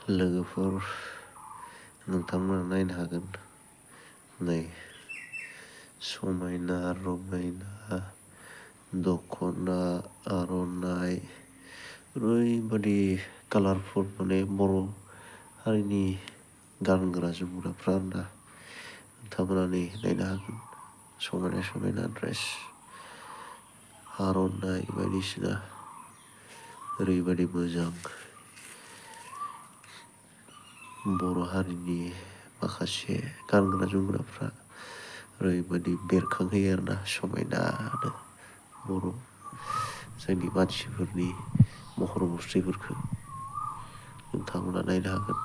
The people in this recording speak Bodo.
लोगोफोर नोंथांमोना नायनो हागोन। नै समायना रमायना दख'ना आर'नाइ ओरैबादि कालारफुल माने बर' हारिनि गानग्रा जोमग्राफ्रा आरोना नोंथांमोना नै नायनो हागोन। समायना समायना ड्रेस आर'नाइ बायदिसिना ओरैबादि मोजां बर' हारिनि माखासे गानग्रा जोमग्राफ्रा ओरैबादि बेरखांहोयो आरोना समायनानो बर' जोंनि मानसिफोरनि महर मुस्रिफोरखौ नोंथांमोना नायनो हागोन।